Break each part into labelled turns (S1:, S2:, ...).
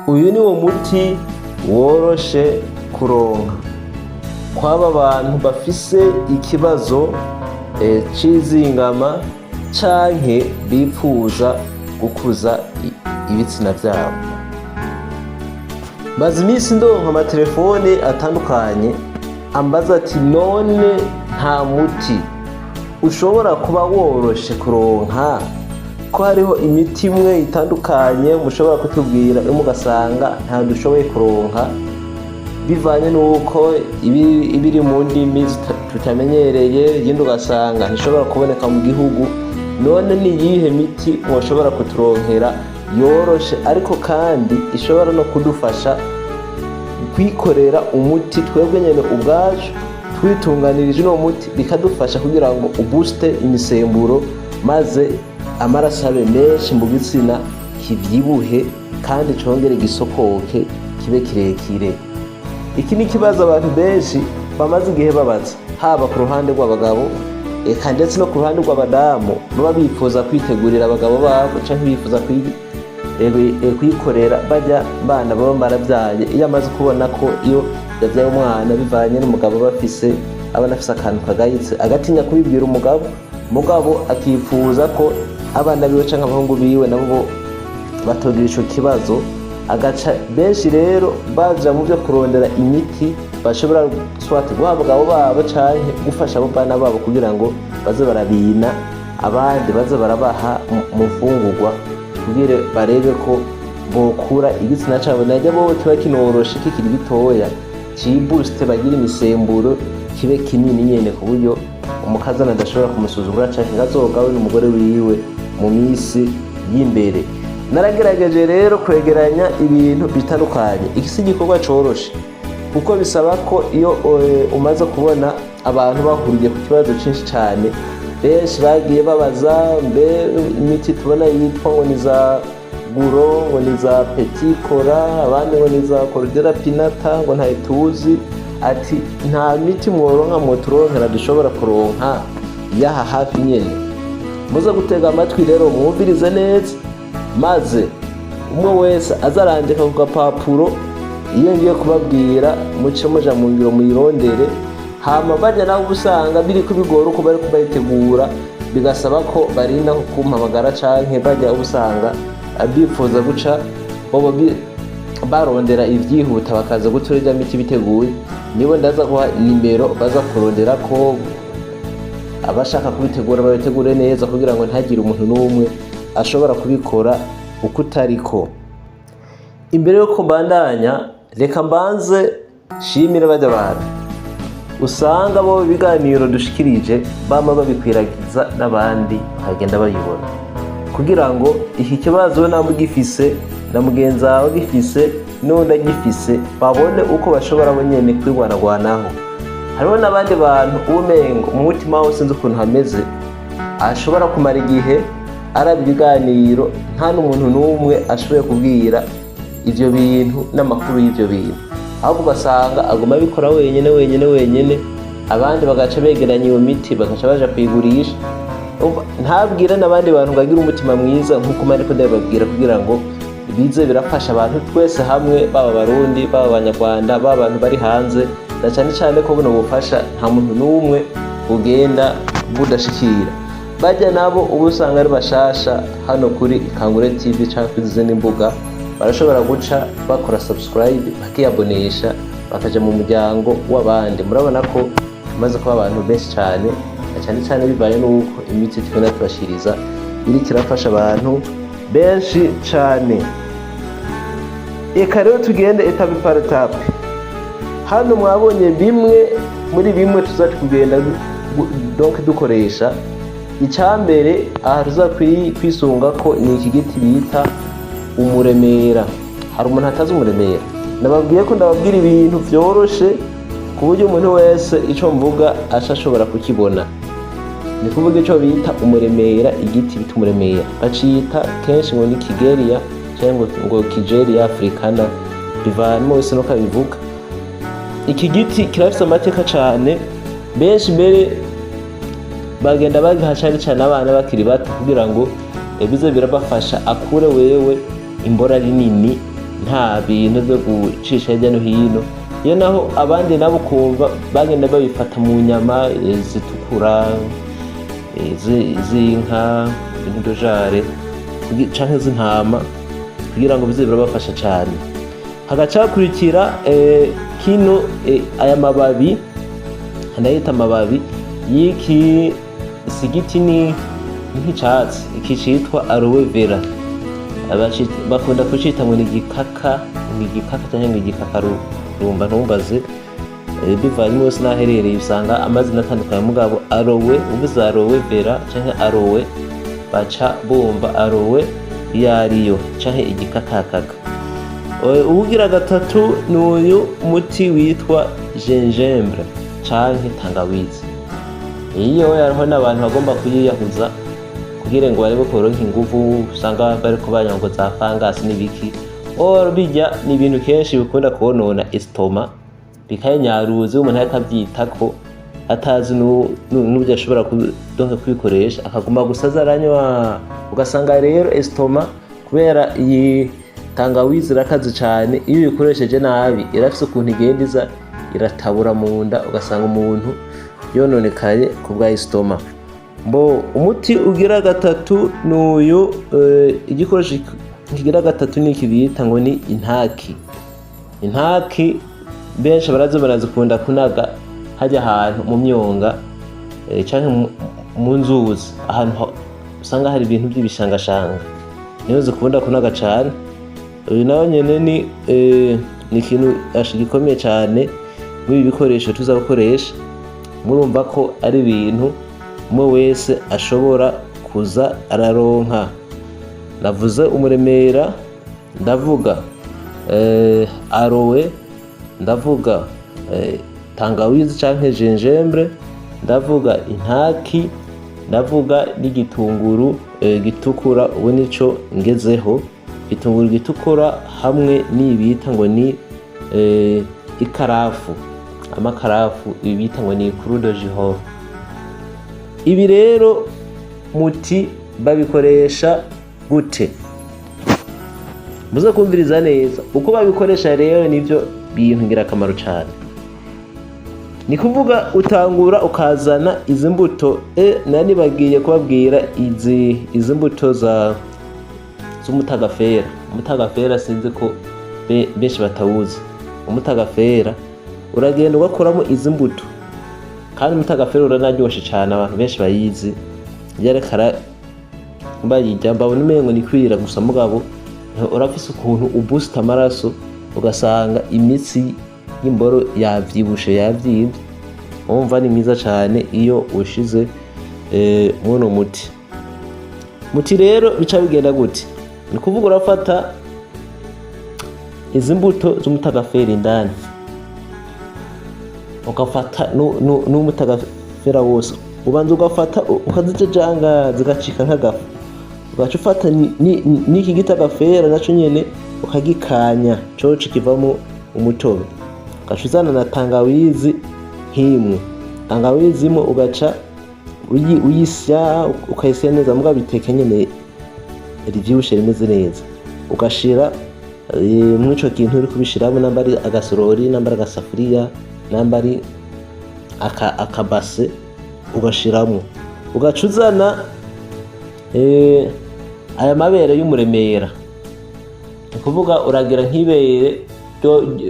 S1: Uyu ni wo muti woroshe kuronka kw'aba bantu bafise ikibazo c'izingama canke bipfuza gukuza ibitsina vyabo. Maze iminsi ndonka amatelefone atandukanye ambaza ati: "None nta muti ushobora kuba woroshe kuronka, ko hariho imiti imwe itandukanye mushobora kutubwira, imwe ugasanga nta dushoboye kuronka bivanye n'uko iba iri mu ndimi tutamenyereye, iyindi ugasanga ntishobora kuboneka mu gihugu. None ni iyihe miti mwoshobora kuturonkera yoroshe, ariko kandi ishobora no kudufasha kwikorera umuti twebwe nyene ubwacu twitunganirije uno muti, bikadufasha kugira ngo ubooste imisemburo, maze amaraso abe menshi mu gitsina, kivyibuhe kandi congere gisokoke, kibe kirekire?" Iki ni ikibazo abantu benshi bamaze igihe babaza, haba ku ruhande rw'abagabo, eka ndetse no ku ruhande rw'abadamu baba bifuza kwitegurira abagabo babo canke bifuza kwikorera bajya bana baba barabyaye. Iyo amaze kubona ko iyo yabyaye umwana, bivanye n'umugabo aba afise, aba anafise akantu kagayitse, agatinya kubibwira umugabo, mugabo akifuza ko abana biwe canke abahungu biwe nabo batogira ico kibazo, agaca benshi rero baja mu byo kurondera imiti bashobora soit guha abagabo babo canke gufasha abo bana babo kugira ngo baze barabina, abandi baze barabaha mu mfungurwa, kugira barebe ko bokura igitsina cabo najya bo kiba kinoroshe kikiri gitoya, cibooste, bagira imisemburo, kibe kinini nyene, ku buryo umukazana adashobora kumusuzugura canke ngo azogawe n'umugore wiwe mu misi y'imbere. Naragerageje rero kwegeranya ibintu bitandukanye. Iki si igikorwa coroshe, kuko bisaba ko iyo umaze kubona abantu bahuriye ku kibazo cyinshi cyane, benshi bagiye babaza: mbe imiti tubona yitwa ngo ni za guro, ngo ni za petit cola, abandi ngo ni za cordera pinnata, ngo ntayo tuzi, ati nta miti mworonka, mwoturonkera dushobora kuronka yaha hafi nyene? Muze gutega amatwi rero, mwumvirize neza, maze umwe wese azarandika ku gapapuro iyo ngiye kubabwira, muce muja mu ngiro muyirondere. Hama bajya nawe uba usanga biri kubigora uko bari kubayitegura, bigasaba ko barinda kumpamagara, canke bajya uba usanga bifuza guca bobo barondera ivyihuta, bakaza gutura irya miti biteguye. Nibo ndaza guha nimero baza kurondera, ko abashaka kubitegura babitegure neza, kugira ngo ntihagire umuntu n'umwe ashobora kubikora uko utariko. Imbere yuko mbandanya, reka mbanze shimire bajya abantu usanga bo ibiganiro dushikirije bama babikwiragiza n'abandi bakagenda bayibona, kugira ngo iki kibazo namba ugifise na mugenzi wawe agifise n'undi agifise, babone uko bashobora bo nyene kwirwanagwanaho. Hariho n'abandi bantu umengo mu mutima wawe sinzi ukuntu hameze, ashobora kumara igihe araba ibiganiro, nta n'umuntu n'umwe ashoboye kubwira ivyo bintu n'amakuru y'ivyo bintu, ahubwo ugasanga aguma abikora wenyene wenyene wenyene, abandi bagaca begeranya iyo miti, bagaca baja kuyigurisha. Umva, ntabwire n'abandi bantu ngo agire umutima mwiza nk'uko mariko ndabibabwira, kugira ngo bize birafasha abantu twese hamwe, baba Abarundi, baba Abanyarwanda, baba abantu bari hanze, na cyane cyane ko buno bufasha nta muntu n'umwe bugenda budashikira. Bajya nabo uba usanga ari bashasha hano kuri Ikangure TV cyangwa kuri izindi mbuga, barashobora guca bakora subscribe, bakiyabonesha, bakaja mu muryango w'abandi. Murabona ko tumaze kuba abantu benshi cyane, na cyane cyane bivaye n'uko imiti tugenda tubashiriza iriko irafasha abantu benshi cyane. Reka rero tugende étape par étape. Hano mwabonye bimwe muri bimwe tuza kugenda donc dukoresha. Icyambere aha tuza kwisunga ko ni iki giti bita umuremera. Hari umuntu atazi umuremera? Nababwiye ko ndababwira ibintu vyoroshe, ku buryo umuntu wese ico mvuga aca ashobora kukibona. Ni kuvuga ico bita umuremera, igiti bita umuremera bacita kenshi ngo ni kigeria cyangwa ngo Kigelia africana, bivana wese nuko abivuga. Iki giti kirafise amateka cane. Benshi mbere bagenda bagiha cane cane abana bakiri bato, kugira ngo bize birabafasha akure wewe imbora rinini. Nta bintu byo gucisha hirya no hino. Iyo naho abandi nabo ukumva bagenda babifata mu nyama zitukura, z'inka, ibintu dojare canke z'intama, kugira ngo bize birabafasha cane. Hagaca hakurikira kino, aya mababi ndayita amababi y'iki, si igiti, ni nk'icatsi iki citwa aloe vera. Bakunda kucita ngo ni igikaka, ni igikaka canke ngo igikakarumba, ntumbaze. Bivanye wese n'aherereye usanga amazina atandukanye. Mugabo aloe, uvuze aloe vera canke aloe, baca bumva aloe iyo ariyo canke igikakakaka. Uwugira gatatu ni uyu muti witwa gingembre canke tangawizi. Iyo hariho n'abantu bagomba kuyiyahuza kugira ngo barebe ko boronka inguvu, usanga bariko banywa ngo za fangasi n'ibiki. Or bijya ni ibintu kenshi bikunda konona estomac, bikayinyaruza. Iyo umuntu ariko avyitako atazi n'uburyo ashobora donc kubikoresha, akaguma gusa aza aranywa, ugasanga rero estomac, kubera iyi tangawizi irakaze cane, iyo uyikoresheje nabi irafise ukuntu igenda iza iratabura mu nda, ugasanga umuntu yononekaye ku bwa estomac. Mbo umuti ugira gatatu ni uyu, igikoresho kigira gatatu ni iki bita ngo ni intaki. Intaki benshi barazi, barazikunda kunaga hajya ahantu mu myonga, canke mu nzuzi, ahantu usanga hari ibintu by'ibishangashanga, niho zikunda kunaga cane. Uyu nawe nyene ni ikintu gikomeye cane muri ibi bikoresho tuza gukoresha. Murumva ko ari ibintu umwe wese ashobora kuza araronka. Navuze umuremera, ndavuga aloe, ndavuga tangawizi canke gingembre, ndavuga intaki, ndavuga n'igitunguru gitukura. Ubu nico ngezeho, igitunguru gitukura hamwe n'ibi bita ngo ni ikarafu, amakarafu, ibi bita ngo ni clou de girofle. Ibi rero muti babikoresha gute? Muze kumviriza neza uko babikoresha. Rero nivyo bintu ngirakamaro cane. Ni kuvuga utangura ukazana izi mbuto. Nari bagiye kubabwira izi mbuto za z'umutagafera. Umutagafera sinzi ko benshi batawuzi. Umutagafera uragenda ugakuramo izi mbuto, kandi umutagafera uranaryoshe cane. Abantu benshi bayizi yerekana bayirya mbabona umengo ni kwira gusa, mugabo urafise ukuntu ubusta amaraso, ugasanga imitsi y'imboro yavyibushe, yavyimvye. Wumva ni mwiza cane iyo ushize muno muti. Muti rero bica bigenda gute? Ni kuvuga urafata izi mbuto z'umutagafera indani, ugafata n'umutagafera wose, ubanza ugafata ukazijajanga zigacika nk'agafu, ugaca ufata n'iki gitagafera naco nyene ukagikanya, coco kivamo umutobe, ugaca uzana na tangawizi nk'imwe, tangawizi imwe, ugaca uyisya, ukayisya neza, mugabo biteke nyene rivyibushe rimeze neza, ugashira mw'ico kintu uri kubishiramo, namba ari agasorori, namba ari agasafuriya, namba ari akabase, ugashiramwo, ugaca uzana aya mabere y'umuremera. Ni ukuvuga uragira nk'ibere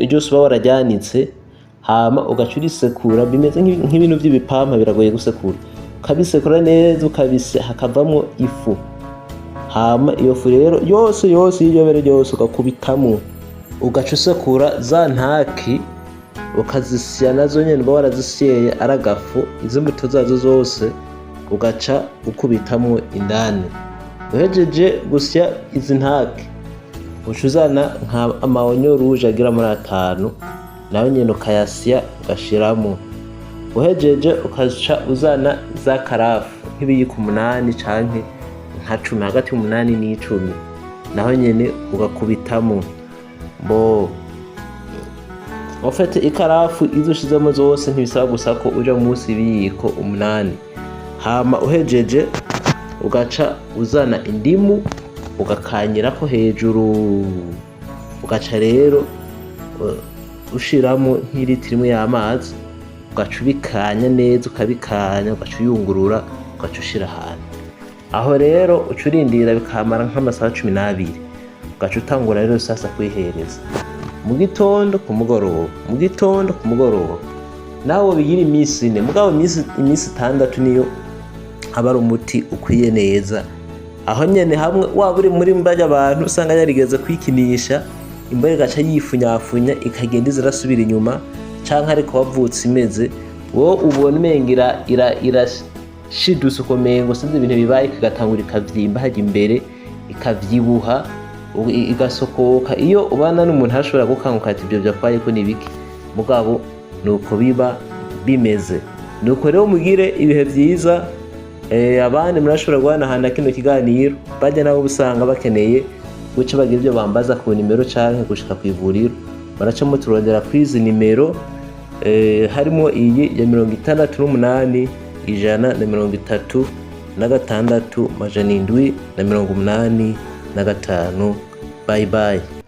S1: ryose uba wararyanitse, hama ugaca urisekura, bimeze nk'ibintu vy'ibipampa, biragoye gusekura, ukabisekura neza, ukabisya hakavamwo ifu. Hama iyo fu rero yose yose y'iryo bere ryose ugakubitamwo, ugaca usekura za ntaki, ukazisya nazo nyene uba warazisyeye ari agafu, izi mbuto zazo zose ugaca ukubitamwo indani. Uhejeje gusya izi ntaki, uca uzana nka ama oignons rouges agera muri 5, nayo nyene ukayasya ugashiramwo. Uhejeje ukaca uzana za karafu nk'ibiyiko 8 canke nka 10, hagati y'8 n'10, naho nyene ugakubitamo. Bo ufite ikarafu izo ushizemo zose, ntibisaba gusa ko uja munsi y'ibiyiko 8. Hama uhejeje ugaca uzana indimu ugakanyirako hejuru. Ugaca rero ushiramo nk'iritiro imwe y'amazi, ugaca ubikanya neza, ukabikanya, ugaca uyungurura, ugaca ushira ahantu. Aho rero uca urindira bikamara nk'amasaha 12, ugaca utangura rero sasa kwihereza mu gitondo, ku mugoroba, mu gitondo, ku mugoroba. Nawe bigira iminsi 4, mugabo iminsi 6 niyo aba ari umuti ukwiye neza. Aho nyene hamwe waba uri muri mbarya abantu usanga yarigeze kwikinisha, imbwa igaca yifunyafunya, ikagenda iza irasubira inyuma, canke ariko wavutse imeze, wowe ubona umenga irashidutse, ukomengo sinzi ibintu bibaye, igatangura ikavyimba hajya imbere, ikavyibuha, igasokoka. Iyo ubana n'umuntu ashobora gukanguka ati: "Ibyo vyakwaye ko nibiki?" Mugabo nuko biba bimeze. Nuko rero mugire ibihe vyiza. Abandi murashobora guhanahana kino kiganiro, bajya nabo usanga bakeneye guca bagira ibyo bambaza ku nimero canke gushika ku ivuriro, baraca muturondera kuri izi nimero, harimo iyi ya 68 136 785. Bye bye.